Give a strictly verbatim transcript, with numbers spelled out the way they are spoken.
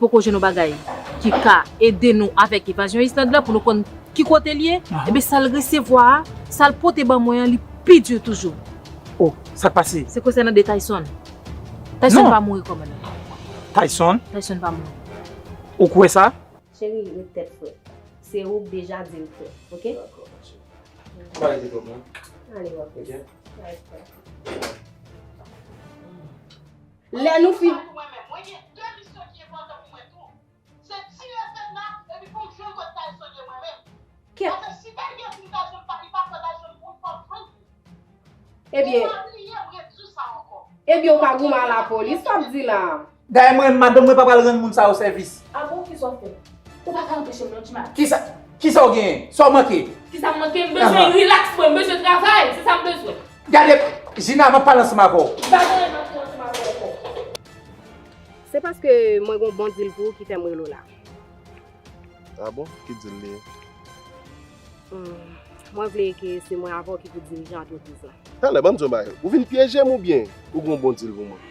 poko jwenn yon bagay ki ka ede nou avèk evazyon Island lan pou nou konn ki kote l ye, ebyen sa l resevwa a, sa l pote ban mwen an, li pi di toujou. Oh, sa k pase? Se konsènan de Tyson. Tyson pa mouri, kòmandan. Tyson? Tyson pa mouri. Ou kwè sa? Cheri, ret tèt frèt. Se ou k deja di l frèt, oke? Dakò, ma cheri. Pa rete twòp non. Ale, wap. Oke. Lè nou fin. Mwen menm, mwen gen de misyon ki enpòtan pou mwen tou. Se tire Fedna, epi pou m jwenn kote Tyson ye mwen menm. Paske si Fedna gen pou Tyson pa, li pa pran Tyson pou l, fò m jwenn pou. Ebyen. Ou pa bliye, m ret di w sa ankò. Ebyen, ou pa goumen a lapolis, sa w ap di la a. Dayè mwen menm, madanm mwen pa pral rann moun sa yo sèvis. A bon, kisa w fè? Ou pa ka anpeche m non, Djima. Kisa, kisa w genyen? Sa w manke? Kisa m manke? M bezwen rilaks mwen, m bezwen travay, se sa m bezwen. Gade, Jina, m ap pale ansanm avè w. M pa gen anyen m ap di ansanm avè w ankò. Se paske mwen gen yon bon dil pou ou ki fè m rele w la. A bon? Ki dil li ye? Hmm, mwen vle ke se mwen avè w ki pou dirije antrepriz la. Talè, ban m di w yon bagay. Ou vin pyeje m oubyen ou gen yon bon dil pou mwen?